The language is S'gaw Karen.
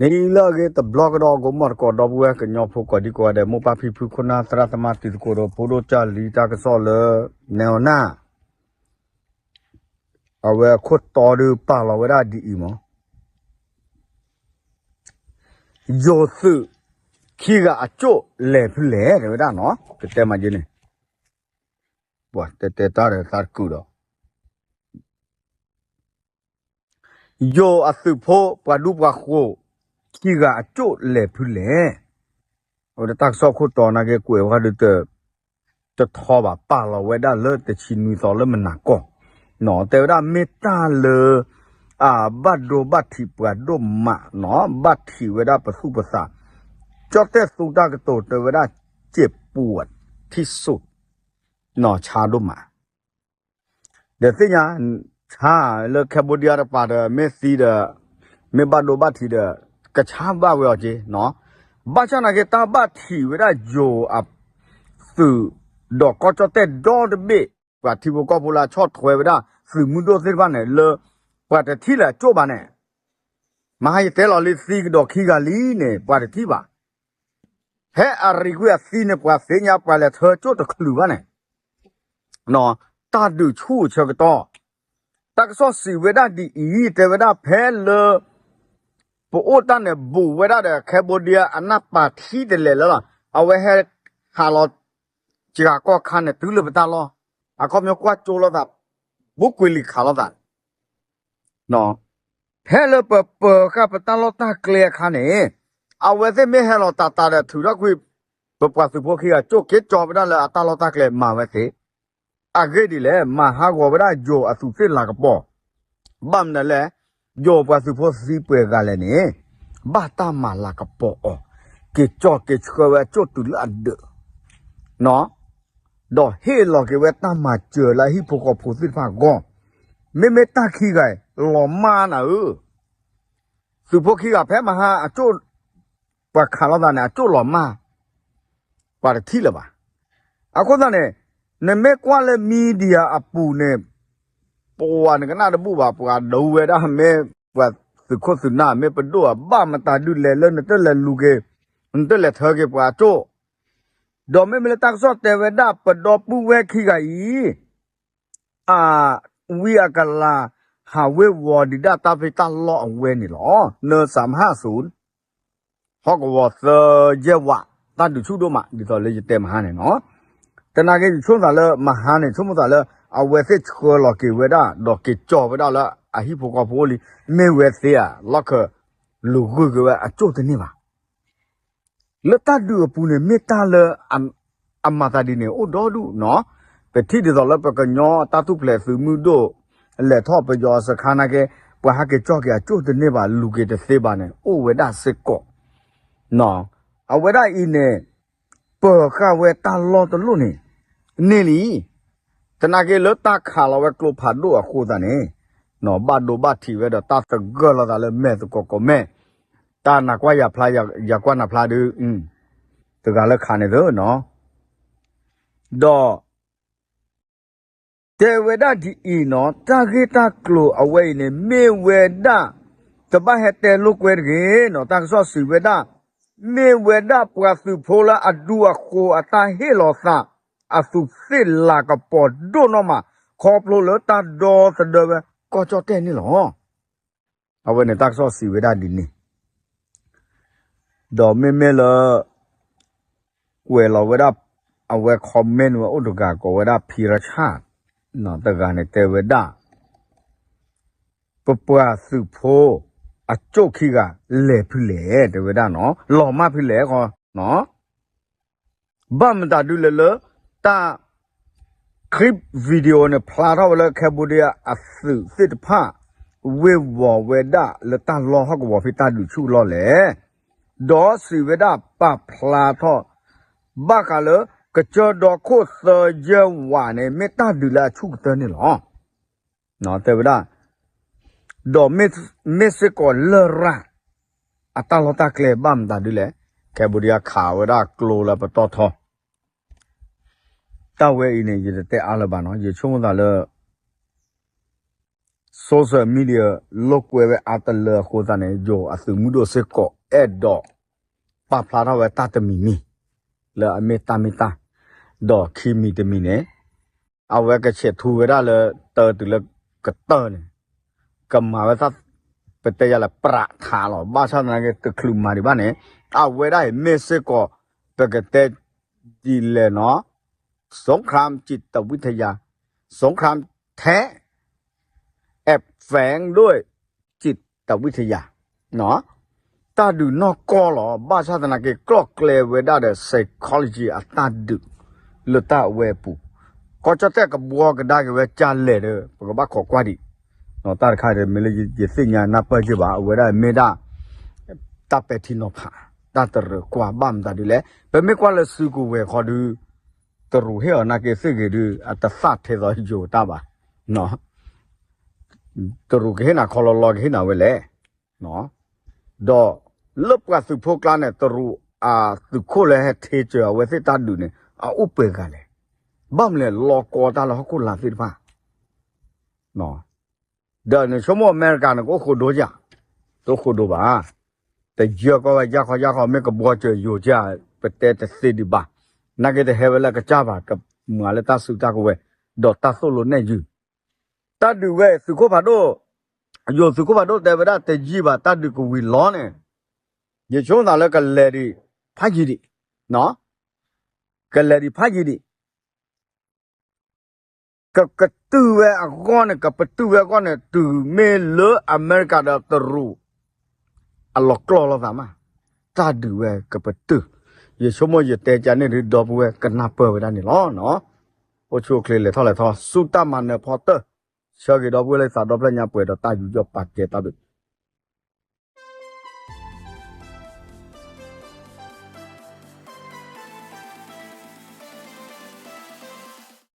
မ့ၢ်လၢအဂ့ၤတဘျီကဒီး ဂီၤမီၢ်တကိး ဒီပုၢ်ဝဲၢ်ကညီဖိကိးဒံကိးဂၤဒဲး မိၢ်ပၢ်ဖံဖု ခိၣ်နၢ်သရၣ်သမါ တံၤသကိးဒီး ဖိဒိၣ်ကၢ်လံ တၢ်ကစီၣ်လၢ နဲအီၤနၢ် အဝဲအခိၣ်တီဒုးပာ်လီၤဝဲဒၣ်ဒ်အံၤမး, ယိၤသုးခံဂၤအကၠိၣ်လဲၤဖဲလဲၣ် တဲဝဲဒၣ်နီၤ, ကတဲမးယဲန့ၣ်, ပှၤတဲတဲတၢ်ဒီးသးတကုာ်ဒီး ယိၤအသုးဖိ ပှၤဒူပှၤဃိၤခံဂၤအကၠိၣ်လဲၤဖဲလဲၣ်, အဝဲဒၣ်တၢ်ကစီၣ်ခိၣ်တီနာ်က့ ကွဲးဝဲဒၣ်ဒုးတ တထီဘၣ် ပာ်လီၤဝဲဒၣ်လၢတဆံနွံသီလၢမုၢ်နၤကီၢ်, တဲဝဲဒၣ်မ့ၢ်တၢ်လၢ အဘၣ်ဒိဘၣ်ထံးပှၤဒိၣ်မးနီၤ, ဘၣ်ထံးဝဲဒၣ်ပသူၣ်ပသး, ကၠီၣ်တဲၣ်သူတၢ်ကတိၤတဲဝဲဒၣ် เจ็บปวดที่สุด နီၤ ဆါဒိၣ်မး ဒီးသ့ၣ်ညါ ဆါလၢ Cambodia တပၤဒီး မ့ၢ်သံဒီး မ့ၢ်ဘၣ်ဒိဘၣ်ထံးဒီး ကဆါဘၣ်ဝဲအီၤက့နီၤ, ဘၣ်ဆၣ်နာ်က့ တၢ်ဘၣ်ထံးဝဲဒၣ်ယိၤအသုး ဒီးကီၢ်ကၠီၣ်တဲၣ်ဒီတဘ့ၣ် ပှၤထံဖိကီၢ်ဖိလၢအဆီၣ်ထွဲဝဲဒၣ် သုးမုၢ်ဒိၣ်သ့ၣ်တဖၣ်န့ၣ် လၢ ပှၤတထံၣ်လၢအကၠိၣ်ဘၣ်န့ၣ်, မဟါယတဲလီၤလံသံကဒီးခံဂၤလံန့ၣ် ပှၤတထံၣ်ဘၣ် ဖဲအရံကွံာ်အသံန့ၣ် ပှၤသ့ၣ်ညါပှၤလဲၤထၢကၠိၣ်တချုးဘၣ်န့ၣ်, တၢ်ဒုးဆူၣ်ဆၢကတီၢ်, တၢ်ကစီၣ်စံးဝဲဒၣ်ဒ်အံၤ တဲဝဲဒၣ်ဖဲလၢ ပအိၣ်တၢ်န့ၣ် ဘူးဝဲဒၣ်ဒီး Cambodia အနၢ်ပၢၢ်ထံတလဲၤလၢလီၤ, အဝဲဟဲခးလီၤ စှၤကီၢ်ခါန့ၣ် တုၤလၢပတၢ်လီၢ်, အခီပညီကွၢ်ကၠိလိာ်သး ဘူးကွံာ်လံခးလိာ်သး ဖဲလၢပပၢၤဃာ်ပတၢ်လီၢ်တၢ်ကျဲအခါန့ၣ်, အဝဲသ့ၣ်မ့ၢ်ဟဲလီၤတၢ်တၢ်ဒီးထုးထီၣ်ကွံာ် ပပှၤသုးဖိခံဂၤကၠိၣ်က့ၤကၠီဝဲဒၣ်လၢအတၢ်လီၢ်တၢ်ကျဲမၤဝဲသ့, အဂ့ၢ်ဒ်လဲၣ် မၤဟးဂီၤဝဲဒၣ်ယိၤအသုးသ့ၣ်လၤကပီၤ, ဘၣ်မနုၤလဲၣ်, ယိၤပှၤသုးဖိသံပှဲၤဂၤလဲၣ်န့ၣ်, ဘၣ်တၢ်မၤလၤကပီၤအီၤ, က့ၤကၠီက့ၤဆှၢဝဲအကၠိၣ်တုၤလၢအဒၢး ဒီးဟ့ၣ်လီၤက့ၤဝဲတၢ်မၤစၢၤလၢအဟံၣ်ဖိဃီဖိသ့ၣ်တဖၣ်အဂီၢ်, မ့မ့ၢ်တၢ်ခံဂၤအံၤ လီၤမၢ်နၤဧၢ, သုးဖိခံဂၤဖဲမဟါအကၠိၣ်, ပှၤခးလိာ်သးန့ၣ် အကၠိၣ်လီၤမၢ်, ပှၤတထံၣ်လၢၤဘၣ်. အဃိသတးန့ၣ်, နမ့ၢ်ကွၢ်လၢ media အပူၤန့ၣ်, ပှၤနကနၣ်တဘူၣ်ဘၣ်, ပှၤဒိဝဲဒၣ်မ့ၢ်ပှၤသုးခိၣ်သုးနၢ် မ့ၢ်ပဒိၣ်အ ဘၣ်မတၤဒုးလဲၤလၢနတလဲၤလူၤက့ၤ, နတလဲၤထၢက့ၤပှၤကၠိၣ်, ဒီးမ့မ့ၢ်လၢတၢ်ကစီၣ်တဲဝဲဒၣ်ပဒီပုၢ်ဝဲၢ်ခံဂၤအံၤ, အဝံအကလၤ ဟးဝ့ၤဝီၤဒံးဒၣ်တၢ်ဖံးတၢ်လီၢ်အဝဲန့ၣ်လီၤ. နစးမဟၣ်ဆူၣ် ဟီၣ်ကဝီၤသၢယဲၢ်ဝး တၢ်ဒုးဆူၣ်ဒိၣ်မး ဒ်သိးလၢယတဲမဟါန့ၣ်နီၤ. တနာ်က့ ယဆိကမိၣ်သးလၢမဟါန့ၣ် ဆိကမိၣ်သးလၢ အဝဲသ့ၣ်ဆှၢလီၤက့ၤဝဲဒၣ် ဒီးက့ၤကၠီဝဲဒၣ်လၢအဟံၣ်ဖိဃီဖိအိၣ်လံ, မ့ၢ်ဝဲသ့ဧါ လီၢ်ခၢၣ် လူၤဂုာ်က့ၤဝဲအကၠိၣ်တန့ၢ်ဘၣ် လၢတၢ်ဒုးအပူၤန့ၣ် မ့ၢ်တၢ်လၢ အမၤသးဒ်န့ၣ် အိၣ်ဒီဒူၣ်နီၤ. ပထံၣ်ဒ်သိးလၢပကညီတၢ်ထူၣ်ဖျဲးသုးမုၢ်ဒိၣ် လဲၤထီၣ်ပယီၤအစခါနာ်က့ ပှၤဟဲက့ၤကၠီက့ၤအကၠိၣ်တန့ၢ်ဘၣ် လူၤက့ၤတသ့ဘၣ်န့ၣ် အိၣ်ဝဲဒၣ်စ့ၢ်ကီး အဝဲဒၣ်အံၤန့ၣ် ပၢၤဃာ်ဝဲတၢ်လီၢ်တလိၣ်န့ၣ် န့ၢ်လံ. တနာ်က့လၢတၢ်ခးလီၤဝဲကျိဖးဒိၣ်အဃိသတးန့ၣ် ဘၣ်ဒိဘၣ်ထံးဝဲဒီးတၢ်သဂၢၢ်လိာ်သးလၢမဲာ်သကိးကိးမဲာ်, တၢ်နၤကွၢ်ယၤဖျါ ယၤကွၢ်နၤဖျါဒုး တဂၤလၢခးန့ၣ်သနီၤ. ဒီး တဲဝဲဒၣ်ဒ်အံၤနီၤ, တၢ်ဂ့ၢ်တၢ်ကျိၤအဝဲအံၤန့ၣ် မ့ၢ်ဝဲဒၣ် တဘၣ်ဟဲတဲလိာ်ကွဲတဂ့ၤနီၤ, တၢ်ကစီၣ်စံးဝဲဒၣ် မ့ၢ်ဝဲဒၣ်ပှၤသုးဖိလၢအဒူအဃိးအတၢ်ဟ့ၣ်လီၤသး အသုးသ့ၣ်လၤကပီၤဒိၣ်နီၢ်မး ခီဖျိလၢတၢ်ဒီသဒၢဝဲကီၢ်ကၠီၣ်တဲၣ်န့ၣ်လီၤ. အဝဲန့ၣ်တၢ်ကစီၣ်စံးဝဲဒၣ်ဒ်န့ၣ် ဒီးမ့မ့ၢ်လၢ ကွဲးလီၤဝဲဒၣ် အဝဲ comment ဝဲအိၣ်တဂၤကိးဝဲဒၣ် ဖံရဆၣ် တဂၤန့ၣ်တဲဝဲဒၣ် ပပှၤသုးဖိ အကၠိၣ်ခံဂၤ လဲၤဖဲလဲၣ် တဲဝဲဒၣ်နီၤ လီၤမၢ်ဖဲလဲၣ်ဃီ ဘၣ်မတၤဒုးလဲၣ်လၢ တၢ် clip video န့ၣ် ဖျါထီၣ်ဝဲလၢ Cambodia အသုးသ့ၣ်တဖၣ် ဝ့ၤဝီၤဝဲဒၣ်လၢတၢ်လီၢ်ဟီၣ်ကဝီၤဖဲတၢ်ဒုးဆူၣ်လီၢ်လဲၣ်, ဒီးစံးဝဲဒၣ်ပာ်ဖျါထီၣ် ဘၣ်ဃးလၢ ကစၢၢ်ဒီခိၣ်သၢယဲၢ်ဝးန့ၣ် မ့ၢ်တၢ်ဒုးလၢအဆူၣ်ကတၢၢ်န့ၣ်လီၤ. တဲဝဲဒၣ် ဒီးမ့ၢ်စ့ၢ်ကီးလရာ် အတၢ်လီၢ်တၢ်ကျဲဘၣ်မတၤဒုးလဲၣ်, Cambodia ခးဝဲဒၣ်ကျိလၢပတီၢ်ထီ တၢ်ဝဲအံၤန့ၣ် ယတတဲအါလၢၤဘၣ်နီၤ, ယဆိကမိၣ်သးလၢ တၢ် social media လိာ်ကွဲဝဲအါတလၢအဃိသတးန့ၣ် ယိၤအသုးမုၢ်ဒိၣ်စ့ၢ်ကီးအဲၣ်ဒိး ပာ်ဖျါထီၣ်ဝဲတၢ်တမံၤမံၤ လၢအမ့ၢ်တၢ်မ့ၢ်တၢ် ဒီးခံမံၤတမံၤန့ၣ် အဝဲကဆဲးထူဝဲဒၣ်လၢတၢတုၤလၢကတၢၢ်န့ၣ် ကမၤဝဲသး ပတဲယၤလၢပြးထးလီၤ. ဘၣ်ဆၣ်သနာ်က့ တချုးမၤဒံးဘၣ်န့ၣ် အဝဲဒၣ်အံၤမ့ၢ်စ့ၢ်ကီး ပကတဲဒ်လဲၣ်နီၤ สงครามจิตวิทยา สงครามแท้ แอบแฝงด้วยจิตวิทยา တၢ်ဒုးနီၢ်ကီၢ်လီၤ. ဘၣ်ဆၣ်သနာ်က့ ကျီၣ်ကျဲဝဲဒၣ်ဒီး psychology အတၢ်ဒုး လၢတၢ်အဝဲအပူၤ ကီၢ်ကၠီၣ်တဲၣ်ကဘှီကဒါက့ၤဝဲကၢ်လဲၣ်ဒီး ပကဘၣ်ခိးကွၢ်ဒံး တၢ်တခါဒီး မ့ၢ်လၢယသ့ၣ်ညါနၢ်ပၢၢ်က့ၤဘၣ် အဝဲဒၣ်မ့ၢ်ဒၣ် တၢ်ပဲာ်ထံနီၤဖး တၢ်တရၢၣ်ကွၢ်ဘၣ်မတၤဒ်လဲၣ်. ပမ့ၢ်ကွၢ်လၢစုကဝဲၤခီဒု တရူးဟ့ၣ်အီၤနာ်က့သ့ၣ်ဂ့ၤဒု အတသၣ်ထဲသိးယိၤတၢ်ဘၣ် တရူးကဟ့ၣ်နၤခီလီၤလီၤ ကဟ့ၣ်နၤဝဲလဲၣ်. ဒီးလၢပှၤသုးဖိကျါန့ၣ် တရူးအသုးခိၣ်လၢဟဲထ့စၢၤအဝဲသ့ၣ်တၢ်ဒုးန့ၣ် အအိၣ်ပှဲၤဂၤလဲၣ်. ဘၣ်မနုၤလဲၣ် လီၤကီတၢ်လၢဟီၣ်ခိၣ်လာ်သ့ၣ်တဖၣ် ဒီးနဆိကမိၣ်အမဲရကၤန့ၣ် ကအိၣ်ဃိဒိဧါ, တအိၣ်ဃိဒိဘၣ်. တယၢကီဝဲယၢ်ခီယၢ်ခီ မ့ၢ်ကဘှီစၢၤယိၤကၢ် ပတဲတသ့ဒံးဘၣ်. နာ်က့တဟဲဝဲလၢကစၢ်ဘၣ် ကမၤလၢတၢ်စုတၢ်ကဝဲၤ ဒီးတၢ်သိၣ်လိနဲၣ်ယုၢ်. တၢ်ဒုးဝဲ သုးခိၣ်ဖးဒိၣ်, ယိၤသုးခိၣ်ဖးဒိၣ်တဲဝဲဒၣ်တယံာ်ဘၣ် တၢ်ဒုးကဝံၤလီၤန့ၣ်, ယဆိကမိၣ်သးလၢကလဲၤဒံးဖးယံာ်ဒံး, ကလဲၤဒံးဖးယံာ်ဒံး ကကတုၢ်ဝဲအဂီၢ်န့ၣ် ကပတုာ်ဝဲအဂီၢ်န့ၣ် တုၤမ့ၢ်လၢအမဲရကၤဒီးတရူး အလီၤကျီၢ်လိာ်သးမး, တၢ်ဒုးဝဲကပတုာ်, ယဆိကမိၣ်ယတဲကန့ၣ်ဒုး ဒီပုၢ်ဝဲၢ်ကနၢ်ပၢၢ်ဝဲဒၣ်န့ၣ်လီၤ. အိၣ်ဆူၣ်အိၣ်ချ့လဲၤထီၣ်လဲၤထီ ဆူတၢ်မၤနၢၤဖီတၢၢ်, ဆၢဂ့ၤဒီပုၢ်ဝဲၢ်လၢသးဒီဖျၢၣ်ညါပှဲၤဒီးတၢ်ယူးယီၣ်ပာ်ကဲတၢ်ဘျုး